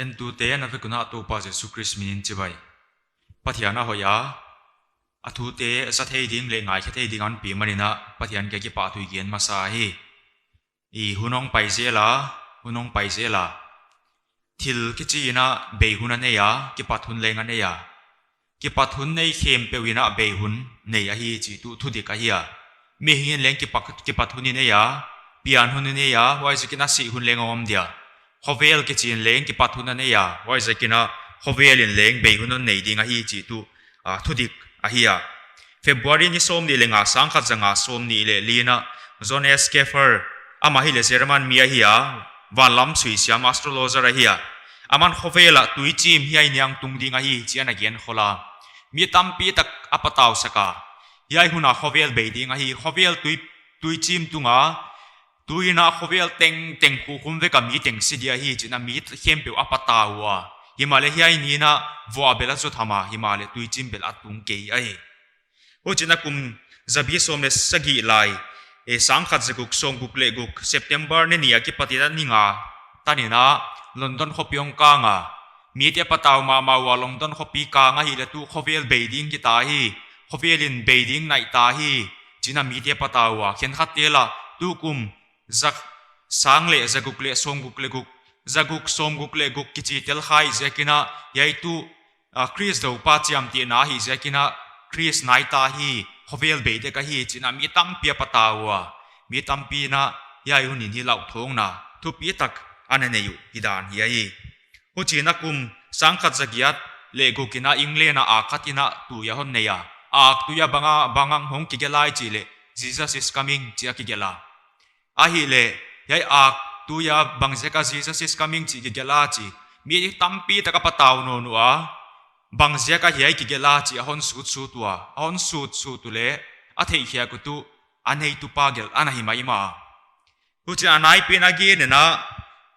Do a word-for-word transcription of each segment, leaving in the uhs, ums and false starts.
Entute na vek un a Toupa Jesu Khrist min in chibai. Pathian a hoih a, a thute za thei ding leh ngaikhe thei ding a hon pi manin a, Pathian kiang kipahthu i gen masa hi. I hun hong pai zel a, hun hong pai zel a. Thil kichi in a bei hun a nei a, kipat hun leng a nei a. Kipat hun nei khempeuh in a bei hun nei ahi chih tuh thudik ahi a. Mihing in leng kipat, kipat hun i nei a, pian hun i nei a, huaiziakin a sih hun leng a om dia. Khovel kichi in leng kipat hun a nei a, huaiziakin a khovel in leng bei hun a nei ding ahi chih tuh, ah, thudik ahi a. February ni sawmnih leh nga, sangkhat za nga sawmnih leh li in a John S Schaeffer, amah hi leh German mi ahi a, vanlam suisiam astrologer ahi a. Aman khovel ah tuichim hiai niang tung ding ahi chih ana genkhol a. Mi tampi tak a patau sak a. Hiai hun a khovel bei ding ahi, khovel tui, tuichim tung a, tui in a khovel tengteng khukhum vek a mi teng si dia hi chih in a mi khempeuh a patau ua. Himahleh hiai ni in a vuah bel a zot tham a, himahleh tuichim bel a tung kei ahi. Huchiin a kum zabi sawm leh sagih lai, eh, sangkhat zaguk sawmguk leh guk, September ni nih a kipat in a ni nga tan in a London khopi hong kang a. Mite patau mahmah ua, London khopi kang ahihleh tuh khovel bei ding hita hi, khovel in bei ding naih ta hi, chih in a mite patau ua. Khenkhatte lah tukum za, sang leh zaguk leh sawmguk leh guk, zaguk sawmguk leh guk kichi tel kha ziakin a, hiai tuh, ah, Khrist Toupa chiamtehna ahih ziakin a, Khrist nai ta hi, khovel bei dek ahi chih in a mi tampi a patau ua. Mi tampi in a hiai hun in hi lauthawngna thupi tak ana nei uh hi dan hi ahi. Huchiin a kum sangkhat zagiat leh guk in a England a ak khat in a tui a hon nei a. Ak tui a bang a, bang a hong kigelh lai chih leh, Jesus is coming chih a kigelh a. Ahihleh, hiai ak tui a bangziak a Jesus is coming chih kigelh a chi, mi tampi tak a patau nawn ua, bangziak a hiai kigelh a chih a hon sutsut ua, a hon sutsut uleh, a theihkhiak uh tuh, a neitupa gelh ana hi maimah a. Huchiin a naipen a gen in a,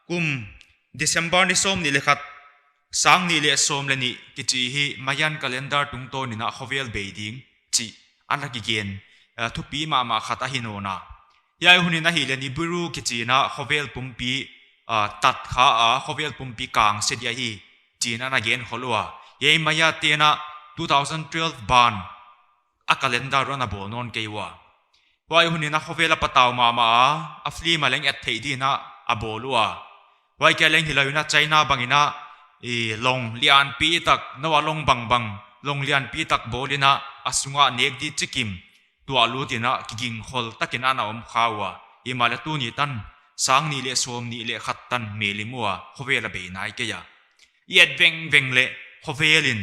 kum December ni sawmnih leh khat, sang nih leh sawm leh nih kichi hi Mayan calendar tungtawn in a khovel bei ding chih ana kigen, eh, thupi mahmah khat ahi nawn a. Hiai hun in ahihleh Nibiru kichi in a khovel pumpi, ah, tat kha a, khovel pumpi kang se dia hi, chih in ana genkhol ua. Hiai Maya te'n a two thousand twelve ban a calendar ana bawl nawn kei ua. Huai hun in a khovel a patau mahmah a, a film a leng et theih dingin a bawl ua. Huai kia leng hilou in a China bang in a, i long lianpi tak, Noah long bangbang, long lianpi tak bawl in a, a sung a nek di chikim tuah lut in a kigingkhol takin ana om kha ua. Himahleh tuni tan, sang nih leh sawmnih leh khat tan melim ua, khovel a bei nai kei a. I et vengveng leh khovel in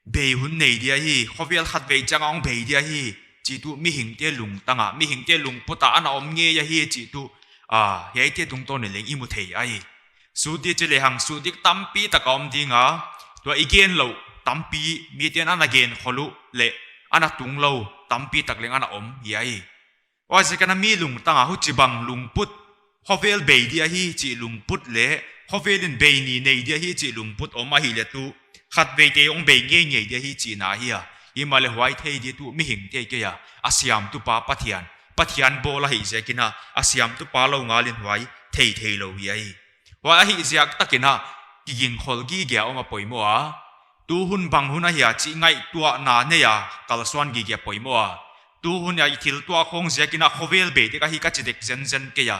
bei hun nei dia hi, khovel khatvei chiang a hong bei dia hi, chih tuh mihingte lungtang a, mihingte lungput a ana om ngei ahi chih tuh, ah, hiaite tungtawn in leng i mu thei ahi. Sut di chi lehang sut dik tampi tak a om ding a, tua i gen louh tampi mite'n ana genkhol uh leh ana tunglou tampi tak leng ana om hi ahi. Huaiziakin a mi lungtang a huchibang lungput, khovel bei dia hi chih lungput leh, khovel in bei ni nei dia hi chih lungput om ahihleh tuh, khatveite hong bei ngeingei dia hi chihna ahi a. Himahleh huai thei di tuh mihingte kei a, a siamtupa Pathian, Pathian bawl ahih ziakin a, a siamtupa lou ngal in huai thei theilou hi ahi. Huai ahih ziak takin a, kigingkhol gige a om a poimoh a. Tu hun bang hun ahia chih ngaihtuahna nei a kalsuan gige a poimoh a. Tu hun a i thil tuah khawng ziakin a khovel bei dek ahi ka chi dek zenzen kei a.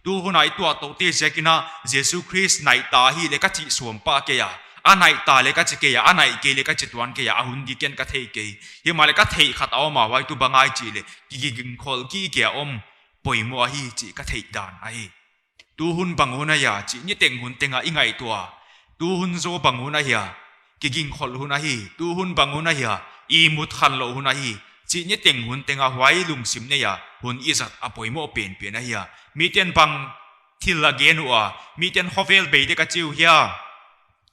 Tu hun a i tuah touhte ziakin a Jesu Khrist naih ta hi leh ka chih suam pah kei a. A naih ta leh ka chi kei a, a naih kei leh ka chi tuan kei a, a hun di ken ka thei kei. Himahleh ka theih khat a om a, huai tuh bang ahia chih leh, kigingkhol gige a om poimoh ahi chih ka theih dan ahi. Tu hun bang hun ahia chih niteng hun teng a i ngaihtuah. Tu hun zaw bang hun ahia, kigingkhol hun ahi. Tu hun bang hun ahia, ihmut khanlouh hun ahi, chih niteng hun teng a huai lungsim nei a hun i zat a poimoh penpen ahi a. Mite'n bang thil a gen ua, mite'n khovel bei dek a chi uh hia,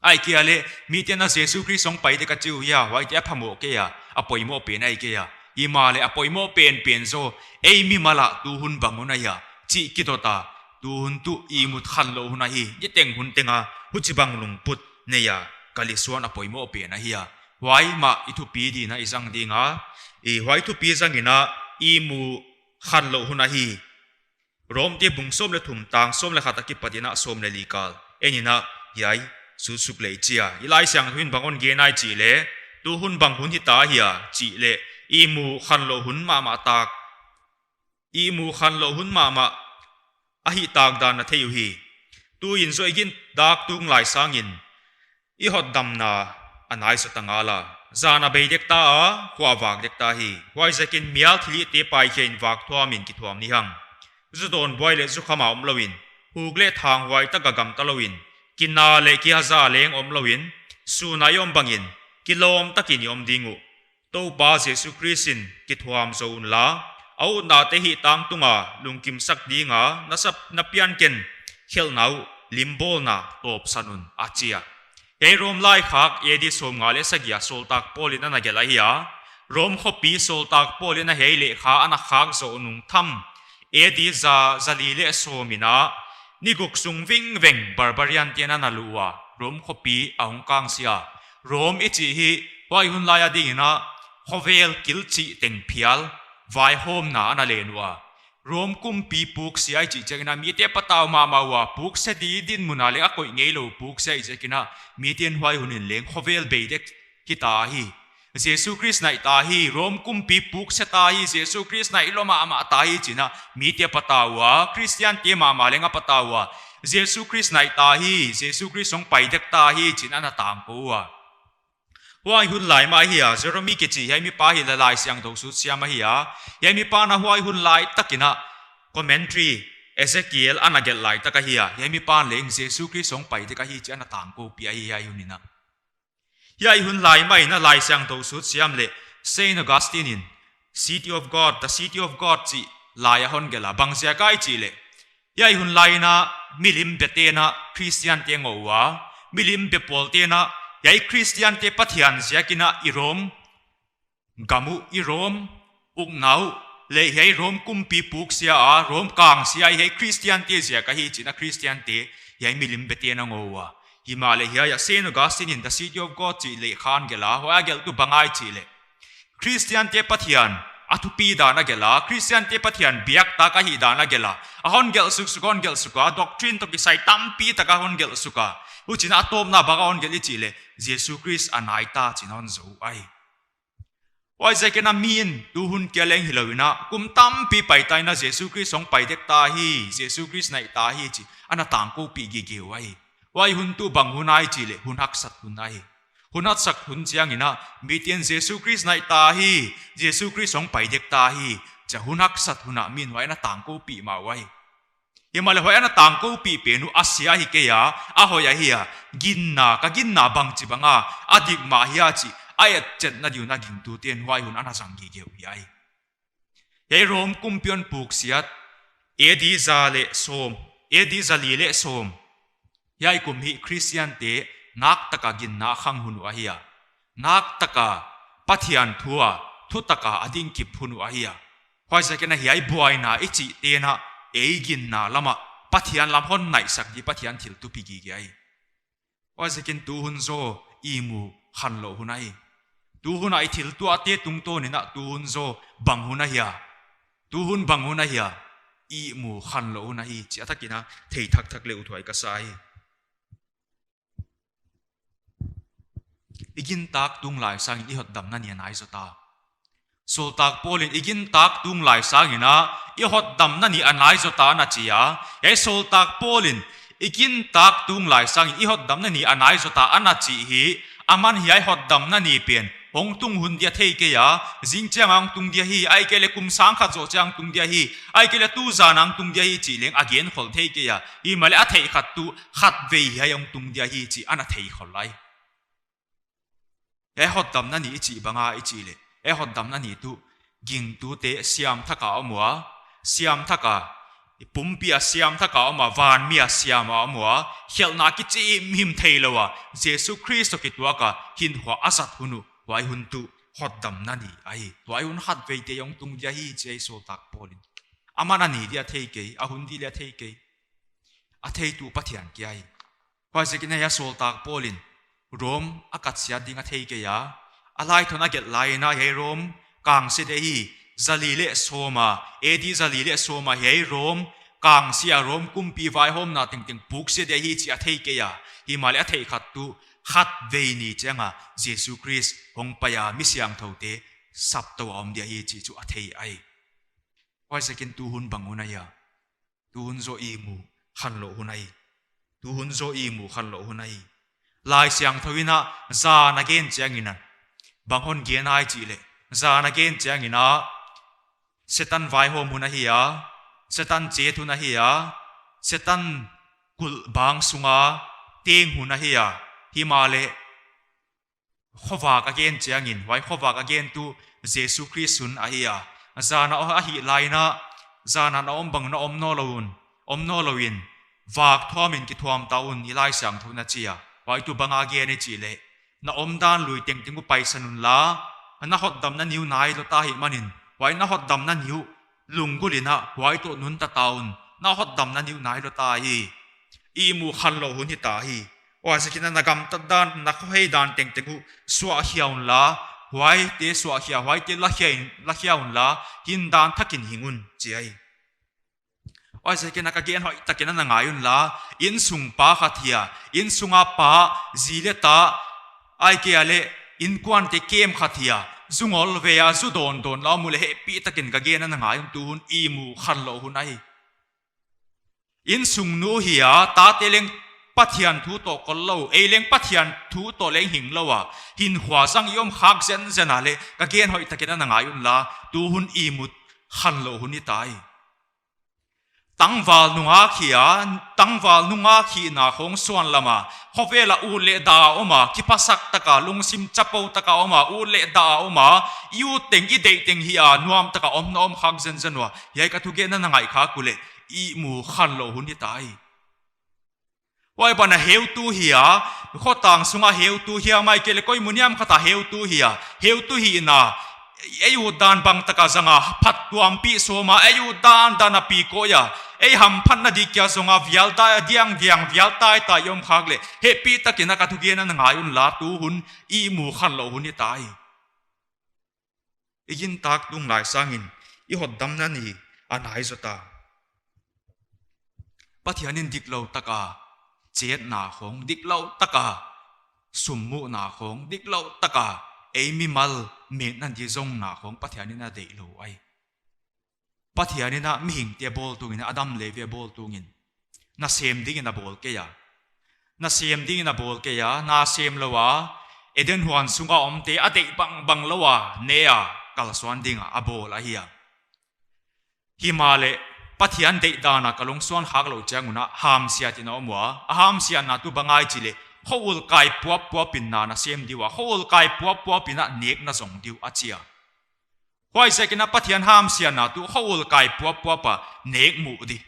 ahihkeileh mite'n a Jesu Khrist hong pai dek a chi uh hia, huaite a phamawh kei a, a poimoh pen ahi kei a. Himahleh a poimoh penpen zaw, ei mimal a tu hun bang hun ahia chih kidot a, tu hun tuh ihmut khanlouh hun ahi, niteng hun teng a huchibang lungput nei a kalsuan a poimoh pen ahi a. Huai mah i thupi dingin i zang ding a, i huai thupi zangin a ihmut khanlouh hun ahi. Romte bung sawm leh thum tang sawm leh khat a kipat in a sawm leh li kal en in a, hiai chu suk leh chia. I Laisiangthou in bang hon gen ai chih leh, tu hun bang hun hita hia chih leh, ihmu khanlouh hun mahmah tak, ihmu khanlouh hun mahmah ahih tak dan na thei uhi. Tuin zaw i gintak tung lai sangin i hotdamna a nai zaw ta ngal a. Zan a bei dek ta a, khua vak dek ta hi. Huaiziakin mial thilhihte paikhiain vak thuamin kithuam ni hang. Zu dawn buai leh zu kham a om louin, huk leh thanghuai taka gamta louin, kina leh kihaza leng om louin, sun a i om bangin, kilawm takin i om ding uh. Toupa Jesu Khrist in kithuam zou unla, a utnate hihtak tunga lungkimsak dinga, na sap, na pianken khelhna uh limbawlna tawpsan un, a chi a. Hiai Rom laikhak A D sawmnga leh sagih a sawltak Paul in ana gelh ahi a. Rom khopi sawltak Paul in hiai lehkha ana khak zoh nung tham, A D za, zali leh sawm in a, ni guk sung vingveng barbarian te'n ana luh ua, Rom khopi a hong kangsia. Rom i chih hi, huai hun lai a dingin a, khovel kilhchih teng phial, vaihawmna ana len ua. Rom kumpi puksia i chih chiangin a, mite patau mahmah ua, pukse di dinmun a leng a koih ngeilou puksia i chih chiangin a, mite'n huai hun in leng khovel bei dek hita hi. Jesu Khrist naih ta hi, Rom kumpi pukse ta hi, Jesu Khrist naih lua mahmah ta hi chi'n a, mite patau ua, Khristiante mahmah leng a patau ua, Jesu Khrist naih ta hi, Jesu Khrist hong pai dek ta hi chi'n ana tangkou ua. Huai hun lai mah ahi a, Jerome kichi hiai mipa hi Laisiangthou sutsiam ahi a. Hiai mipa'n a huai hun lai takin a commentary Ezekiel ana gelh lai tak ahi a. Hiai mipa'n leng Jesu Khrist hong pai dek ahi chi ana tangkoupih ahi hiai hun in a. Hiai hun lai mah in a Laisiangthou sutsiam leh Saint Augustine in City of God, The City of God chih lai a hon gelh a, bang ziak ahia chih leh, hiai hun lai in a milim bete'n a Khristiante ngoh ua, milim be pawlte'n a, hiai Khristiante Pathian ziakin a i Rom gam uh, i Rom ukna uh, leh hiai Rom kumpi puksia a, Rom kangsia hiai Khristiante ziak ahi chi'n a Khristiante hiai milim bete'n a ngoh ua. Himahleh hiai a Saint Augustine in The City of God chih lehkha a gelh a, huai a gelhtu bang ahia chih leh, Khristiante Pathian a thupi dan a gelh a, Khristiante Pathian biak tak ahih dan a gelh a, a hon gelh suksuk, hon gelh suk a, doctrine toh kisai tampi tak a hon gelh suk a. Huchiin a tawpna bang a hon gelh i chih leh, Jesu Khrist a nai ta chi'n hon zou ahi. Huaiziakin a mi'n tu hun kia leng hilou in a, kum tampi pai ta in a Jesu Khrist hong pai dek ta hi, Jesu Khrist naih ta hi chi ana tangkoupih gige uh ahi. Huai hun tuh bang hun ahia chih leh, hun haksat hun ahi. Hun haksat hun chiangin a, mite'n Jesu Khrist naih ta hi, Jesu Khrist hong pai dek ta hi, chia hun haksat hun a mi'n huai ana tangkoupih mah uh ahi. Himahleh huai ana tangkoupih pen uh a sia hi kei a, a hoih ahi a, ginna, ka ginna bangchi bang a, a dik mah hia chih a etchetna di'n a gingtute'n huai hun ana zang gige uh hi ahi. Hiai Rom kumpi hon puksiat, A D za leh sawm, A D zali leh sawm. Hiai kum hi Khristiante ngak taka ginna khang hun uh ahi a. Ngak taka Pathian thu a, thu taka a dingkip hun uh ahi a. Huaiziakin a hiai buaina i chih te'n a, ei ginna lam a, Pathian lam hon naihsak di Pathian thil thupi gige ahi. Huaiziakin tu hun zaw ihmu khanlouh hun ahi. Tu hun a i thil tuahte tungtawn in a tu hun zaw bang hun ahia. Tu hun bang hun ahia. Ihmu khanlouh hun ahi. Chih a takin a thei thakthak leh uthuai ka sa hi. I gintak tung lai sangin i hotdamna ni a nai zaw ta. Sawltak Paul in i gintak tung lai sangin a, i hotdamna ni a nai zaw ta ana chi a. Hiai Sawltak Paul in i gintak tung lai sangin i hotdamna ni a nai zaw ta ana chih hi, aman hiai hotdamna ni pen hong tung hun dia thei kei a, zingchiang a hong tung dia hi, ahihkeileh kum sang khat zoh chiang tung dia hi, ahihkeileh tuzan a hong tung dia hi chih leng a genkhol thei kei a. Himahleh a theih khat tuh khatvei hiai hong tung dia hi chih ana theikhol lai. Hiai hotdamna ni i chih bang a i chih leh, hiai hotdamna ni tuh gingtute siam thak a om ua, siam thak a, pumpi a siam thak a om a, vanmi a siam a om ua, khelhna kichimchim theilou a, Jesu Khrist toh kituak a hinkhua a zat hun uh, huai hun tuh hotdamna ni ahi. Huai hun khatveite hong tung dia hi chi ahi Sawltak Paul in. Aman a ni dia thei kei, a hun dia leh thei kei. A theitu Pathian kia ahi. Huaiziakin hiai Sawltak Paul in Rom a katsiat ding a thei kei a. A laithon a gelh lai in a hiai Rom kangsia di hi, zali leh sawm a, A D zali leh sawm a hiai Rom kangsia Rom kumpi vaihawmna tengteng puksia dia hi chih a thei kei a. Himahleh a theih khat tuh khatvei ni chiang a Jesu Khrist hong pai a mi siangthoute saptou a om dia hi chih chu a thei ahi. Huaiziakin tu hun bang hun ahia? Tu hun zaw ihmu khanlouh hun ahi. Tu hun zaw ihmu khanlouh hun ahi. Laisiangthou in a zan a gen chiangin a, bang hon gen ahia chih leh, zan a gen chiangin a, Setan vaihawm hun ahi a, Setan chet hun ahi a, Setan kulhbang sunga teng hun ahi a. Himahleh khovak a gen chiangin, huai khovak a gen tuh Jesu Khrist hun ahi a. Zan a ahih lai in a, zan a na om bang na om nawnlou un, om nawnlou in, vak thuam in kithuam ta un, i Laisiangthou in a chi a. Huai tuh bang a gen i chih leh, na omdan lui tengteng uh paisan unla, na hotdamna ni uh nailou ta ahihmanin, huai na hotdamna ni uh lunggulh in a, huai toh nungta ta un, na hotdamna ni uh nailou ta hi. Ihmu khanlouh hun hita hi. Huaiziakin a na gamtat dan, na khohei dan tengteng uh suahkhia unla, huaite suahkhia, huaite lakhia in, lakhia unla, hindan thakin hing un, chi ahi. Huaiziakin a ka gen hoihtakin a na ngai unla, innsung pa khat hi a, innsung a pa, zi leh ta, ahihkeileh innkuante kem khat hi a, zu ngol ve a, zu dawndawn la om uleh hehpihtakin ka gen a na ngai un, tu hun ihmu khanlouh hun ahi. Innsung nu hi a, tate leng Pathian thu toh kol lou, ei leng Pathian thu toh leng hing lou a, hinkhua zang i om khak zenzen a leh, ka gen hoihtakin a na ngai unla, tu hun ihmu khanlouh hun hita hi. Tangval nungak hi a, tangval nungak hihna khong suan lam a, khovel a ut leh dah a om a, kiphasak taka, lungsim chapo taka om a, ut leh dah a om a, i ut teng, i deih teng hi a, nuam taka om na om khak zenzen ua, hiai ka thugen a na ngaih khak uleh, ihmu khanlouh hun hita hi. Huai ban a heutu hi a, khotang sunga heutu hi a, ahihkeileh koi mun hiam khat a heutu hi a, heutu hihna, ei utdan bang taka zang a, phattuampih sawm a, ei utdan dan a pi koi a, ei hamphatna di kia zong a, vial tai a, diang diang vial taitai i om khak leh, hehpihtakin a ka thugen a na ngai unla, tu hun ihmu khanlouh hun hita hi. I gintak tung lai sangin, i hotdamna ni a nai zaw ta. Pathian in diklou taka chetna khong, diklou taka sum muhna khong, diklou taka ei mimal metna di zonna khong Pathian in a deih lou ahi. Pathian in a mihingte bawl tungin, Adam leh Evi bawl tungin, nasem dingin a bawl kei a. Nasem dingin a bawl kei a, na sem lou a, Eden huan sunga omte a deih bangbang lou a, ne a, kalsuan dinga a bawl ahi a. Himahleh, Pathian deihdan a kalungsuan khak louh chiang un a hamsiat in a om ua, a hamsiatna tuh bang ahia chih leh, khoul kai puappuap in na nasem di ua, khoul kai puappuap in a nek na zong di uh a chi a. Huaiziakin a Pathian hamsiatna tuh khoul kai puappuap a nek muh di.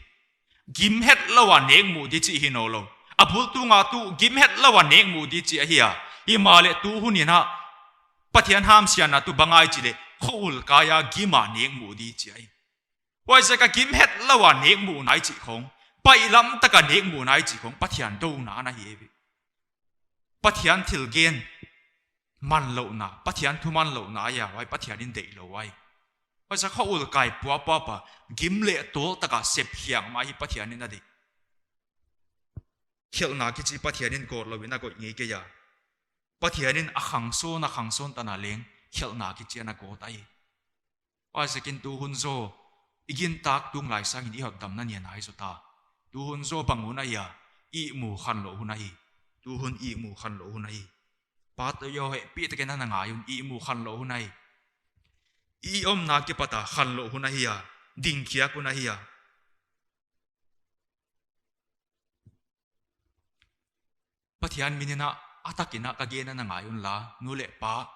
Gim hetlou a nek muh di chih hi nawnlou. A bul tunga tuh gim hetlou a nek muh di chih ahi a. Himahleh tu hun in a Pathian hamsiatna tuh bang ahia chih leh khoul kai a gim a nek muh di chih ahi. Huaiziak a gim hetlou a nek muhna i chih khong, paihlam taka nek muhna i chih khong Pathian douna ana hi ve. Pathian thil gen manlouhna, Pathian thu manlouhna ahi a, huai Pathian in deih lou ahi. Huaiziak a khoul kai puappuap a, gim leh tawl taka sep hiang mah hi Pathian in a deih. Khelhna kichi Pathian in gawt lou in a koih ngei kei a. Pathian in a khangsawn, a khangsawn tan a leng, khelhna kichi ana gawt ahi. Huaiziakin tu hun zaw, i gintak tung lai sangin i hotdamna ni a nai zaw ta. Tu hun zaw bang hun ahia, ihmu khanlouh hun ahi. Tu hun ihmu khanlouh hun ahi. Pate aw, hehpihtakin a na ngai un, ihmu khanlouh hun ahi. I omna kipat a khanlouh hun ahi a, dingkhiak hun ahi a. Pathian min in a, a takin a ka gen a na ngai unla, nu leh pa.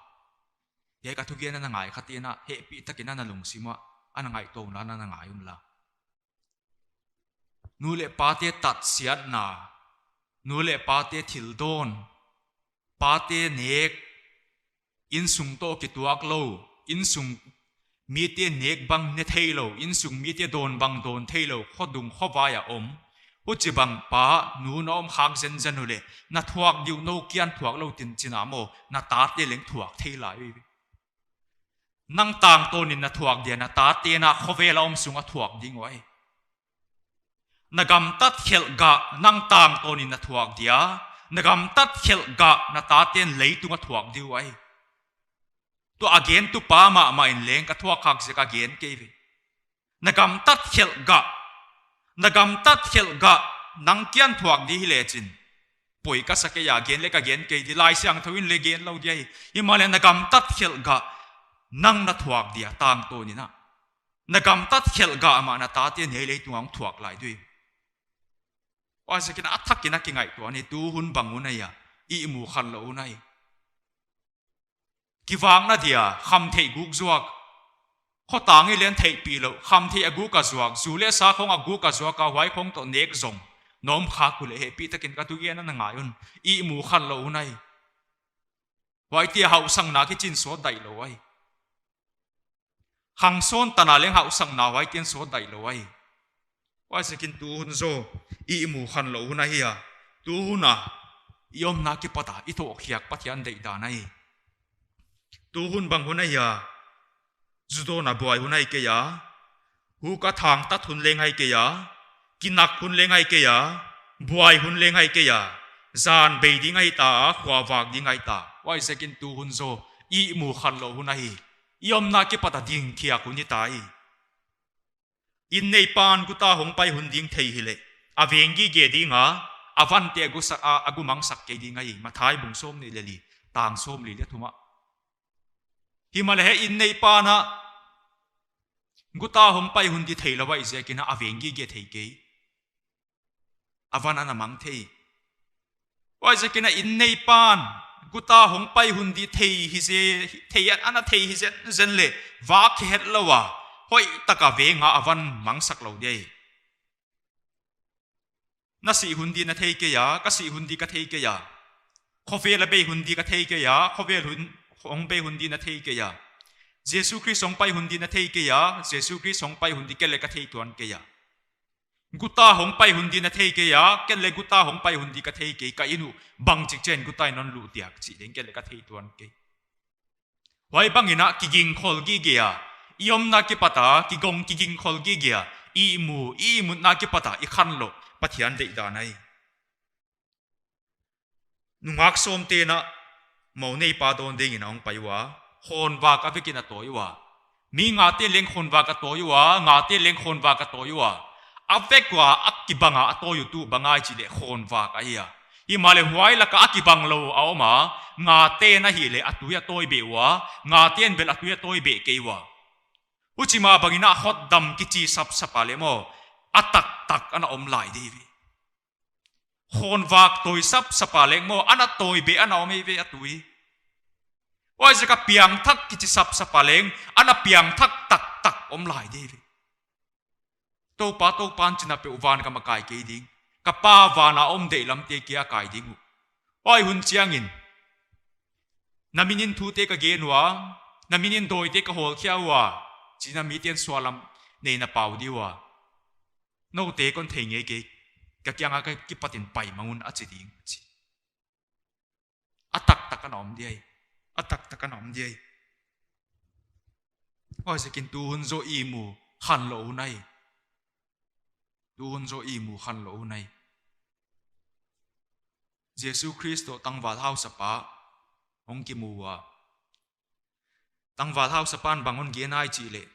Hiai ka thugen a na ngai khat in a, hehpihtakin a na lungsim uah, a na ngaihtuah unla, a na ngai unla. Nu leh pate tatsiatna, nu leh pate thil dawn, pate nek, innsung toh kituak lou, innsung mite nek bang ne theilou, innsung mite dawn bang dawn theilou, khodung khovai a om. Huchibang pa, nu na om khak zenzen uleh, na thuak di uh nou kiang thuak lou tin chin a maw, na tate leng thuak thei lai. Nang tangtawn in na thuak dia, na tate na khovel a om sunga thuak ding uai. Na gamtat khelh gah nang tangtawn in na thuak dia, na gamtat khelh gah na taten leitung a thuak di uh ahi. Tua a gen tu pa mahmah in leng ka thuak khak ziak a gen kei ve. Na gamtat khelh gah, na gamtat khelh gah nang kiang thuak di hi lechin, poi ka sa kei a, gen leh ka gen kei di, Laisiangthou in leng gen lou di ahi. Himahleh na gamtat khelh gah nang na thuak dia tangtawn in a, na gamtat khelh gah mah na taten hiai leitung a hong thuak lai di uh. Huaiziakin a thak in a kingaihtuah ni, tu hun bang hun ahia, ihmu khanlouh hun ahi. Kivakna dia khamtheih guk zuak, khotang i leng theihpih lou, khamtheih a guk a zuak, zu leh sa khong a guk a zuak a, huai khong toh nek zong na om khak uleh hehpihtakin ka thugen a na ngai un. Ihmu khanlouh hun ahi. Huaite hauhsakna kichin sawt daihlou ahi. Khangsawn tan a leng hauhsakna huaiten sawt daihlou ahi. Huaiziakin tu hun zaw ihmu khanlouh hun ahi a, tu hun a i omna kipat a i tohkhiak Pathian deihdan ahi. Tu hun bang hun ahia, zu dawn a buai hun ahi kei a, huk a thangtat hun leng ahi kei a, kinak hun leng ahi kei a, buai hun leng ahi kei a, zan bei ding ahi ta a, khua vak ding ahi ta. Huaiziakin tu hun zaw ihmu khanlouh hun ahi. I omna kipat a dingkhiak hun hita hi. Inn neipan guta hongpai hun ding thei hileh, a veng gige ding a, a vante a gu sa-, a, a gu mangsak kei ding ahi, Matthai bung sawmnih leh li, tang sawmli leh thum ah. Himahleh hiai inn neipan a guta hongpai hun di theilou ahih ziakin a veng gige thei kei. A van ana mang thei. Huaiziakin a inn neipan guta hongpai hun di thei hi ze-, thei an, ana thei hi zenzen leh, vak khe hetlou a, hoihtak a veng a a van mangsak lou di ahi. Na sih hun di na thei kei a, ka sih hun di ka thei kei a. Khovel a bei hun di ka thei kei a, khovel hun, hong bei hun di na thei kei a. Jesu Khrist hongpai hun di na thei kei a, Jesu Khrist hongpai hun di ken leng ka thei tuan kei a. Guta hongpai hun di na thei kei a, ken leng guta hongpai hun di ka thei kei, ka inn uh bangchik chiang guta in hon luh diak chih leng ken leng ka thei tuan kei. Huai bangin a kigingkhol gige a, i omna kipat a, kigong kigingkhol gige a, ihmu, ihmutna kipat a i khanlouh Pathian deihdan ahi. Nungak sawmte'n a mou neipa dawn dingin a hongpai ua, khawnvak a vekin a tawi ua. Mi ngate'n leng khawnvak a tawi ua, ngate'n leng khawnvak a tawi ua. A vek ua a kibang a a tawi uh tuh bang ahia chih leh khawnvak ahi a. Himahleh huai lak a a kibang lou a om a, ngate'n ahihleh a tui a tawi beh ua, ngate'n bel a tui a tawi beh kei ua. Huchi mah bangin a hotdam kichi sapsap a leh maw, a taktak ana om lai di ve. Khawnvak tawi sapsap a leng maw, ana tawi beh ana om eive a tui. Huaiziak a piangthak kichi sapsap a leng, ana piangthak taktak om lai di ve. Toupa, Toupa'n chih na peuh van gam a kai kei ding. Ka Pa van a om deihlamte kia kai ding uh. Huai hun chiangin, na minin thute ka gen ua, na minin dawite ka hawlkhia ua, chih na miten suahlam nei na pau di ua. Noute kon thei ngei kei, ka kiang a ka kipatin pai mang un a chi ding, a chi. A taktak ana om di ahi. A taktak ana om di ahi. Huaiziakin tu hun zaw ihmu khanlouh hun ahi. Tu hun zaw ihmu khanlouh hun ahi. Jesu Khrist toh tangval hausapa hong kimu ua. Tangval hausapa'n bang hon gen ahia chih leh,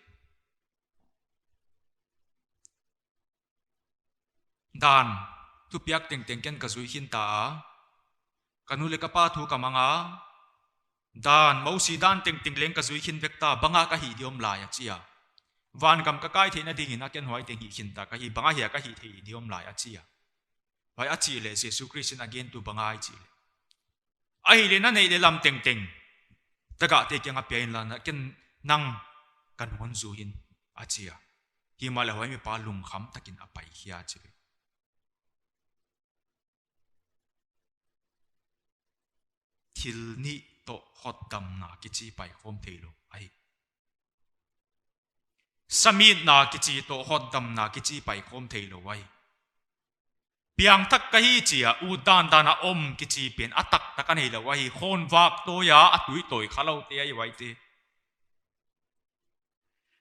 dan thupiak tengteng ken ka zui khin ta a, ka nu leh ka pa thu ka mang a, dan, Mosi dan tengteng leng ka zui khin vek ta, bang a ka hih di om lai a chi a. Van gam ka kai theihna dingin a ken huai teng hih khin ta ka hi, bang ahia ka hih theih di om lai a chi a. Huai a chih leh Jesu Khrist in a gen tu bang ahia chih leh, ahihleh na neih leh lam tengteng tagahte kiang a pia inla, na ken nang ka nung hon zu in a chi a. Himahleh huai mipa lungkham takin a paikhia chi ve. Thil nih toh hotdamna kichi paikhawm theilou ahi. Samitna kichi toh hotdamna kichi paikhawm theilou ahi. Piangthak ka hi chi a, ut dandan a om kichi pen a taktak a neilou ahi. Khawnvak tawi a, a tui tawi khalou te ahi huaite.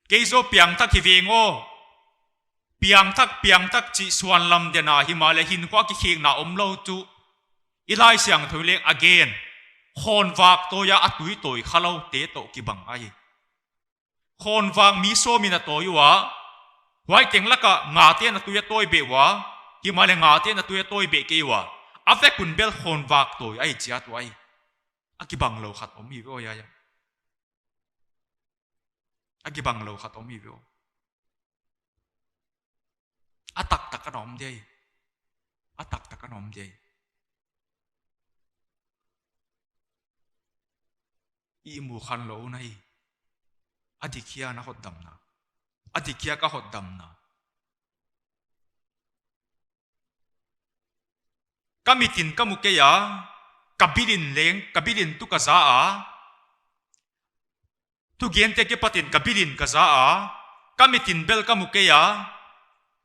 Kei zaw piangthak hi veng aw. Piangthak, piangthak chih suan lam den a, himahleh hinkhua kikhekna omlou chu i Laisiangthou leng a gen. Khawnvak tawi a a tui tawi khaloute toh kibang ahi. Khawnvak mi sawm in a tawi ua, huai teng laka ngate'n a tui a tawi beh ua, himahleh ngate'n a tui a tawi beh kei ua, a vek un bel khawnvak tawi ahi chiat uh ahi. A kibang lou khat om hi ve aw, ya, ya. A kibang lou khat om hi ve aw. A taktak ana om dia. A taktak ana om dia. Ihmu khanlou hun ahi. A dik hia na hotdamna. A dik hia ka hotdamna. Ka mitin ka mu kei a, ka bilin leng, ka bilin tuh ka za a. Thugente kipatin ka bilin ka za a, ka mitin bel ka mu kei a,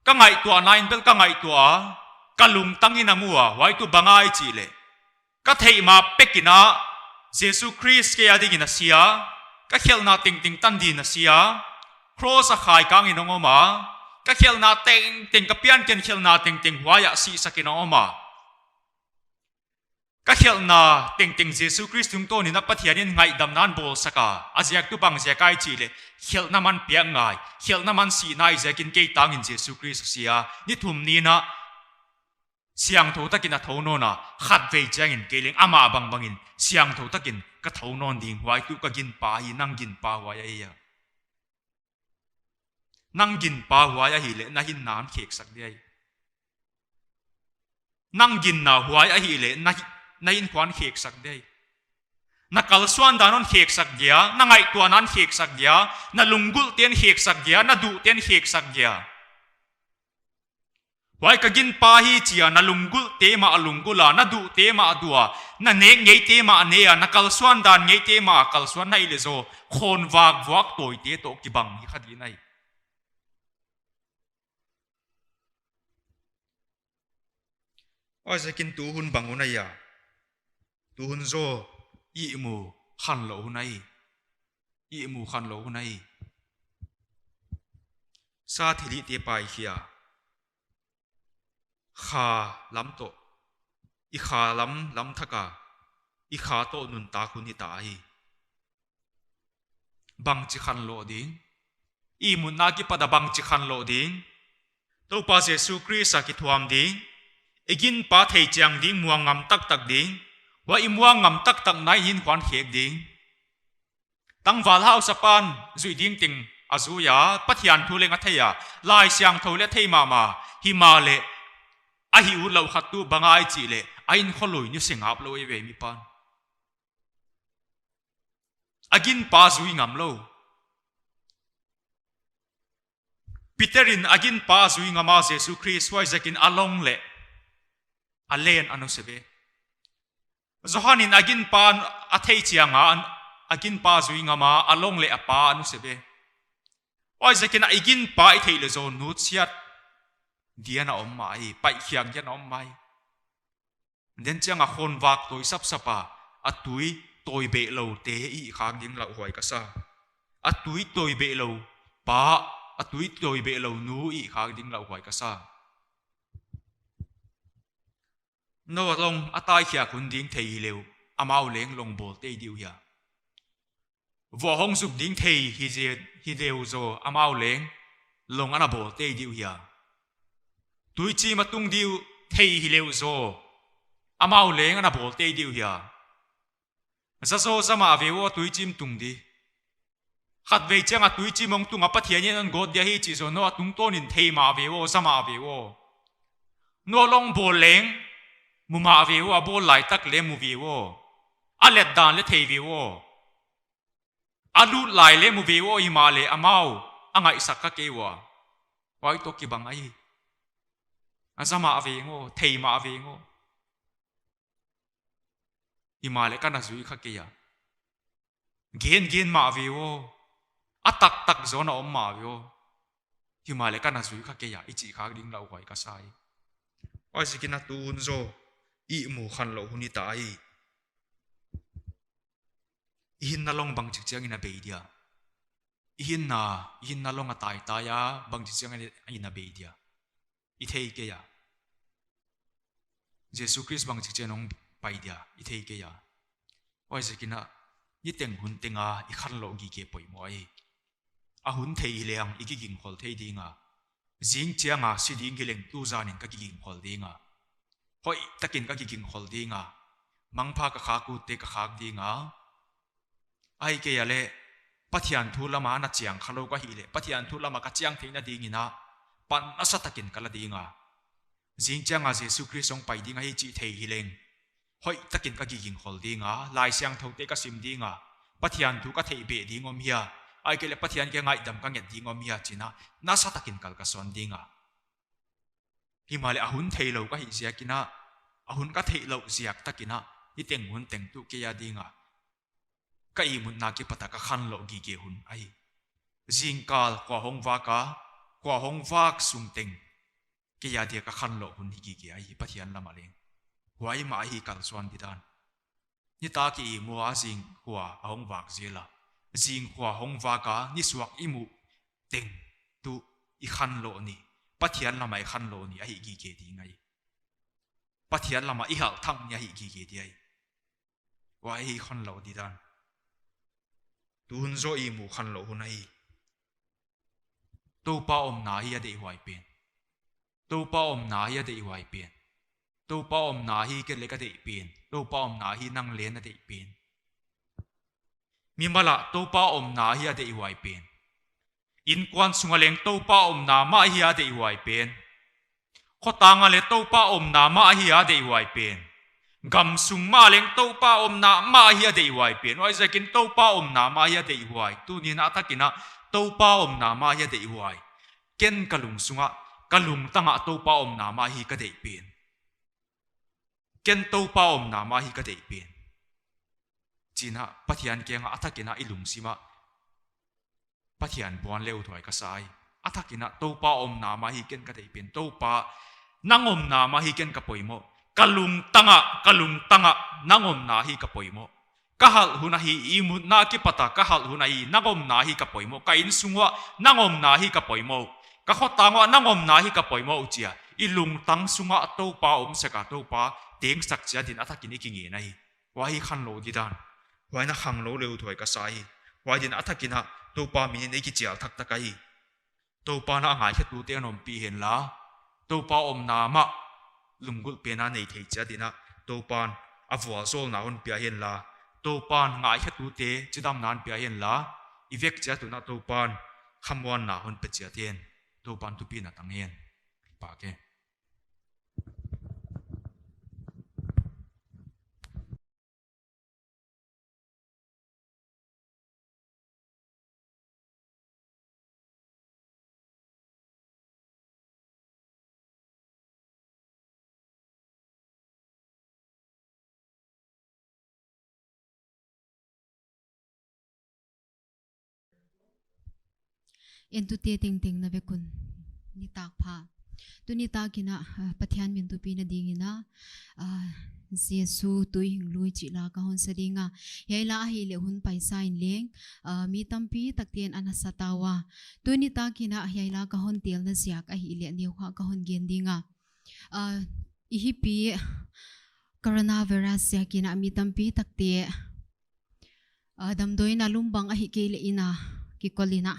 ka ngaihtuahna in bel ka ngaihtuah a, ka lungtang in a mu a, huai tuh bang ahia i chih leh, ka theih ma pek in a, Jesu Khrist kei a dingin a si a, ka khelhna tengteng tan dingin a si a, cross a khaikang in hong om a, ka khelhna tengteng, ka pianken khelhna tengteng huai ah sihsak in hong om a. Ka khelhna tengteng Jesu Khrist tungtawn in a Pathian in ngaihdamna a bawlsak a, a ziak tuh bang ziak ahia i chih leh, khelhna man piak ngai, khelhna man sih nai ziakin kei tangin Jesu Khrist a si a, ni thum ni in a siangthou takin a thou nawn a, khatvei chiangin kei leng amah bangbangin siangthou takin ka thou nawn ding, huai tuh ka ginpa hi, nang ginpa huai ahi a. Nang ginpa huai ahih leh na hinna hon kheksak dia. Nang ginna huai ahih leh na hi-, na hinkhua hon kheksak dia. Na kalsuan dan hon kheksak dia, na ngaihtuahna hon kheksak dia, na lunggulhte hon kheksak dia, na duhte hon kheksak dia. Huai ka ginpa hi chi a, na lunggulhte mah a lunggulh a, na duhte mah a duh a, na nek ngeite mah a ne a, na kalsuan dan ngeite mah a kalsuan na hih leh zaw, khawnvak vuak tawite toh kibang hi kha ding ahi. Huaiziakin tu hun bang hun ahia? Tu hun zaw ihmu khanlou hun ahi. Ihmu khanlou hun ahi. Sa thilhihte paikhia. Kha lam toh. I kha lam, lam thak a. I kha toh nuntak hun hita hi. Bangchi khanlou ding? Ihmutna kipat a bangchi khanlou ding? Toupa Jesu Khrist a kithuam ding. I ginpa thei chiang ding, muang ngam taktak ding. Huai i muang ngam taktakna in hinkhua hon khek ding. Tangval hausapa'n zuih ding teng a zui a, Pathian thu leng a thei a, Laisiangthou leng a thei mahmah, himahleh a hih utlouh khat tuh bang ahia i chih leh, a hinkhua lui nusia ngap lou eive mipa'n. A ginpa zui ngam lou. Peter in a ginpa zui ngam a, Jesu Khrist, huaiziakin a long leh a len a nusia ve. Johan in a ginpa a thei chiang a, a ginpa zui ngam a, a long leh a pa a nusia ve. Huaiziakin a i ginpa i theih leh zaw nutsiat dia na om mah hi, paihkhiak dia na om mah hi. Den chiang a khawnvak tawi sapsap a, a tui tawi behloute i hih khak ding lauhuai ka sa. A tui tawi behlou pa, a tui tawi behlou nu i hih khak ding lauhuai ka sa. Noah long a taikhiak hun ding thei hileh uh, amau leng long bawl tei di uh hia? Vuah hong zuk ding thei hi ze-, hileh uh zaw, amau leng long ana bawl tei di uh hia? Tuichim a tung di uh thei hileh uh zaw, amau leng ana bawl tei di uh hia? Za zaw za mah ve aw, tuichim tung di. Khatvei chiang a tuichim hong tung a, Pathian in hon gawt dia hi chih zaw Noah tungtawn in thei mah ve aw, za mah ve aw. Noah long bawl leng mu mah ve aw, a bawl lai tak leng mu ve aw. A let dan leng thei ve aw. A lut lai leng mu ve aw, himahleh amau a ngaihsak kha kei ua. Huai toh kibang ahi. A za mah veng aw, thei mah veng aw. Himahleh ka na zui kha kei a. Gen gen mah ve aw. A taktak zaw na om mah ve aw. Himahleh ka na zui kha kei a, i chih khak ding lauhuai ka sa hi. Huaiziakin a tu hun zaw ihmu khanlou hun hita hi. I hinna long bangchik chiangin a bei dia? i hinna, i hinna long a taitai a, bangchi chiang a i na bei dia i thei kei a. Jesu Khrist bangchi chiang hong pai dia i thei kei a. Huaiziakin a, niteng hun teng a i khanlou gige poimoh ahi. A hun thei hileng i kigingkhol thei ding a. Zing chiang a si ding hileng tuzan in ka kigingkhol ding a. Hoihtakin ka kigingkhol ding a. Mangpha ka khak ut te ka khak ding a. Ahihkeileh Pathian thu lam a na chiang khalou ka hihleh, Pathian thu lam a ka chiang theihna dingin a pan nasatakin ka la ding a. Zing chiang a Jesu Khrist hong pai ding ahi chih thei hileng, hoihtakin ka kigingkhol ding a, Laisiangthou te ka sim ding a, Pathian thu ka theih beh ding om hia, ahihkeileh Pathian kiang a ngaihdam ka nget ding om hia chi'n a, nasatakin kal ka sawn ding a. Himahleh a hun theilou ka hih ziakin a, a hun ka theihlouh ziak takin a, niteng hun teng tuh kei a ding a ka ihmutna kipat a ka khanlou gige hun ahi. Zingkal kua hong vak a, kua hong vak sung teng kei a dia ka khanlou hun hi gige ahi, Pathian lam a leng. Huai mah ahi kalsuan didan. Nitak i ihmu a zingkua a hong vak zel a, zingkua hong vak a nisuak i muh teng tuh i khanlou ni, Pathian lam a i khanlou ni ahi gige ding ahi. Pathian lam a i halh thak ni ahi gige di ahi. Huai hi khanlou didan. Tu hun zaw i muh khanlou hun ahi. Toupa omna hi a deihhuai pen. Toupa omna hi a deihhuai pen. Toupa omna hi ken leng ka deih pen. Toupa omna hi nang leng na deih pen. Mimal ah Toupa omna hi a deihhuai pen. Innkuan sung a leng Toupa omna mah hi a deihhuai pen. Khotang a leng Toupa omna mah hi a deihhuai pen. Gam sung mah leng Toupa omna mah hi a deihhuai pen. Huaiziakin Toupa omna mah hi a deihhuai. Tuni'n a thakin a Toupa omna mah hi a deihhuai. Ken ka lungsung ah, ka lungtang ah Toupa omna mah hi ka deih pen. Ken Toupa omna mah hi ka deih pen. Chi'n a Pathian kiang a a thakin a i lungsim ah Pathian buan leh thupi ka sa hi. A thakin a Toupa omna mah hi ken ka deih pen. Toupa, nang omna mah hi ken ka poimoh. Ka lungtang ah, ka lungtang ah nang omna hi ka poimoh. Ka halh hun ahi, ihmutna kipat a ka halh hun ahi, nang omna hi ka poimoh. Ka innsung uah nang omna hi ka poimoh. Ka khotang uah nang omna hi ka poimoh uh chi a i lungtang sung ah Toupa om sek a, Toupa tengsak chiat in a thakin i kingen ahi. Huai hi khanlou didan. Huai na khanglou leh thupi ka sa hi. Huai din a thakin a Toupa min in i kichial thak thak ahi. Toupa'n a ngaikhetute a ompih hen la, Toupa omna mah lunggulh pen a nei thei chiat in a Toupa'n a vualzawlna hon pia hen la, Toupa'n ngaikhetute chidamna hon pia hen la, i vek chiat un a Toupa'n khamuanna hon pe chiat hen. Toupa'n thupina tang hen. Pa ke. Entute tengteng na vek un nitak pha. Tuni takin a, ah, Pathian min thupina dingin a, ah, Jesu Tuihinglui chih la ka hon sa ding a. Hiai la ahihleh hun paisa in leng, ah, mi tampi takte'n ana sa ta ua. Tuni takin a hiai la ka hon telna ziak ahihleh neukha ka hon gen ding a. Ah, i hipi coronavirus ziakin a mi tampi takte, ah, damdawi in a lum bang ahihkeileh inn a kikol in a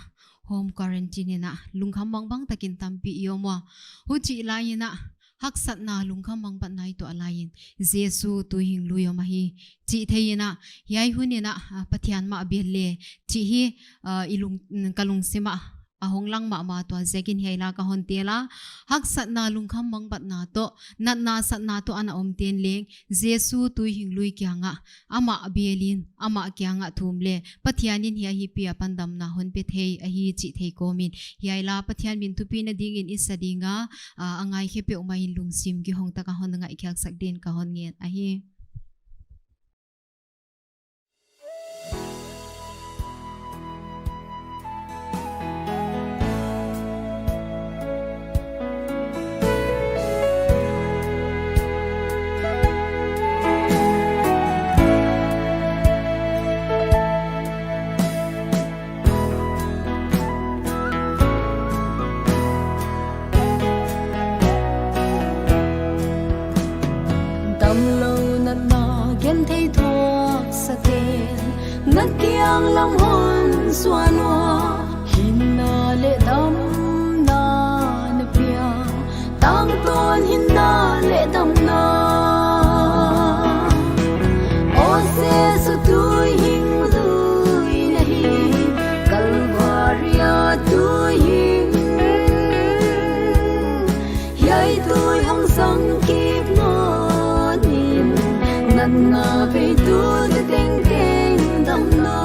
home quarantine in a lungkham mangbang takin tampi i om ua. Huchih lai in a haksatna lungkham mangbatna i tuah lai in Jesu Tuihinglui om ahi chih thei in a, hiai hun in a, ah, Pathian mah bel le chih hi, ah, i lung, ka lungsim ah a hong lang mahmah tua ziakin hiai la ka hon tel a. Haksatna lungkham mangbatna toh, natna satna toh ana omte'n leng Jesu Tuihinglui kiang ah amah bel in, amah kiang ah thum le Pathian in hiai hipi apan damna hon pe thei ahi chih thei kawm in hiai la Pathian min thupina dingin i sa ding a, ah, a ngaikhe peuhmah in lungsim kihong tak a hon ngaihkhiaksak dingin ka hon ngen ahi. Hon suan ua, hinna leh damna na pia, tangtawn hinna leh damna. Aw Jesu, tuihing lui na hi, Kalvari a tuihing. Hiai tui hong zang kik nawn in, natna vei tute tengteng damna.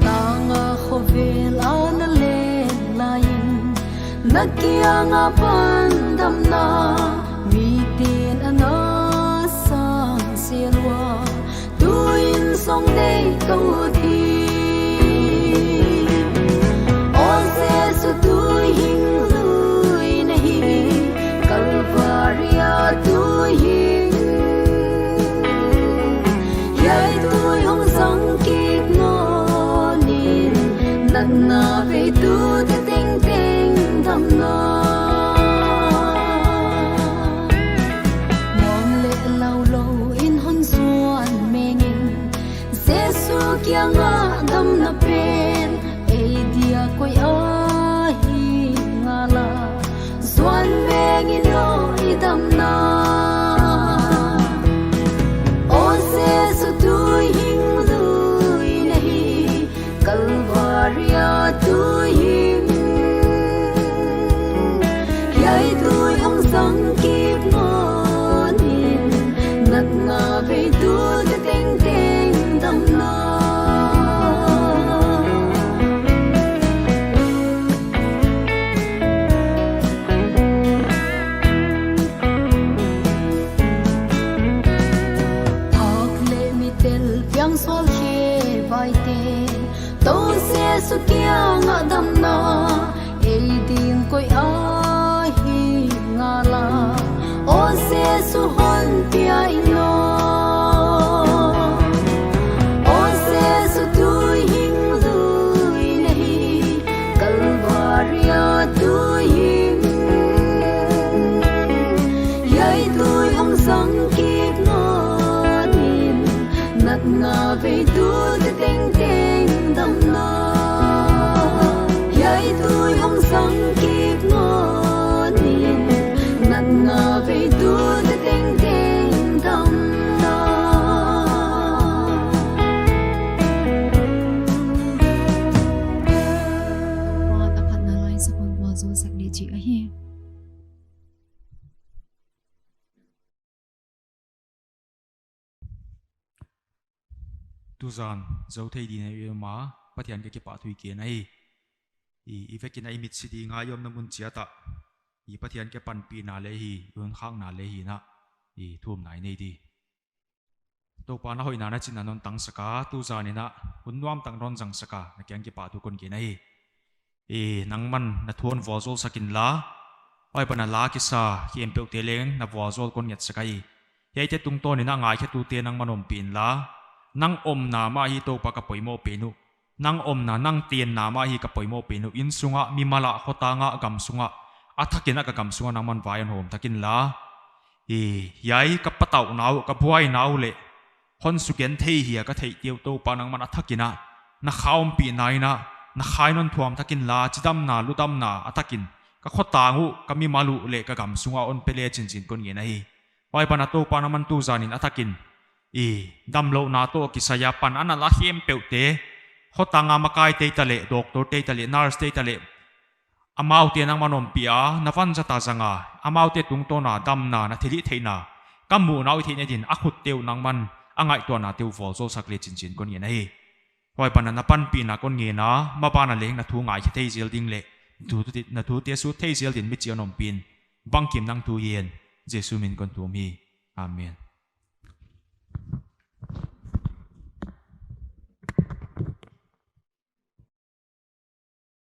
Tanga khovel a na len lai in, na kiang a pan damna, miten a na sang zel ua, tuin song nei ka ut hi. Aw Jesu, tuihing lui na hi, Kalvari a tuihing. Hiai tui hong zang kik nawn in, natna vei tute tengteng damna. Nuam leh laulou in hon zuan meng in, Jesu kianga damna pen ei dia koi ahi ngala, zuan meng in aw i damna. Aw Jesu, tuihing lui na hi, Kalvari a tuihing. Hiai tui hong zang kik nawn in, natna vei tute tengteng damna. Thak leh mi tel piang sual khe vaite, Tou Jesu kianga damna ei ding koi ahi ngala, aw Jesu hon pia in aw. Aw Jesu, tuihing lui na hi, Kalvari a tuihing. Hiai tui hong zang kik nawn in, natna vei tute tengteng damna. Hiai tui hong zang kik nawn in, natna vei tute tengteng damna. Tua a phatna lai sak un vualzawl sak leh chih ahi. Tuzan zou thei ding a i om a, Pathian ka kipahthu i gen ahi. I, i vekin a i mitsi ding a i omna mun chiat ah, i Pathian ka panpihna leh hi, i hun khakna leh hi na, i thumna i nei di. Toupa na hoihna na chihna non tang sak a, tuzan in a hun nuam tak non zang sak a, na kiang kipahthu kon gen ahi. I, nangman na thu hon vualzawl sak inla, huai ban a la kisa khempeuhte leng na vualzawl kon nget sak ahi. Hiaite tungtawn in a ngaikhetute nangman ompih inla, nang omna mah hi Toupa ka poimoh pen uh. Nang omna, nang tenna mah hi ka poimoh pen uh. Inn sung ah, mimal ah, khotang ah, gam sung ah, a thak in a ka gam sung ah nangman vai hon hawm thak inla. I, hiai ka patauhna uh, ka buaina uh leh hon sugenthei hi a ka theihte uh Toupa nangman a thak in a na kha ompihna in a, na kha in hon thuam thak inla, chidamna, ludamna a thak in ka khotang uh, ka mimal uh leh ka gam sung ah hon pe le chinchin kon ngen ahi. Huai ban a Toupa nangman tuzan in a thak in, i, damlouhna toh kisai a pan a na la khempeuhte, khotang a makaite ta leh, doctor te ta leh, nurse te ta leh, amaute nangman ompih a, na vanzat a zang a, amaute tungtawn a damna, na thilhihtheihna ka muhna uh i theihna ding in a khutte uh nangman a ngaihtuahnate uh vualzawl sak le chinchin kon ngen ahi. Huai ban a na panpihna kon ngen a, maban a leng na thu ngaikhe thei zel ding leh na thu, na thute sut thei zel ding in michih hon ompih in, bangkim nang thu hi hen, Jesu min kon thum hi. Amen.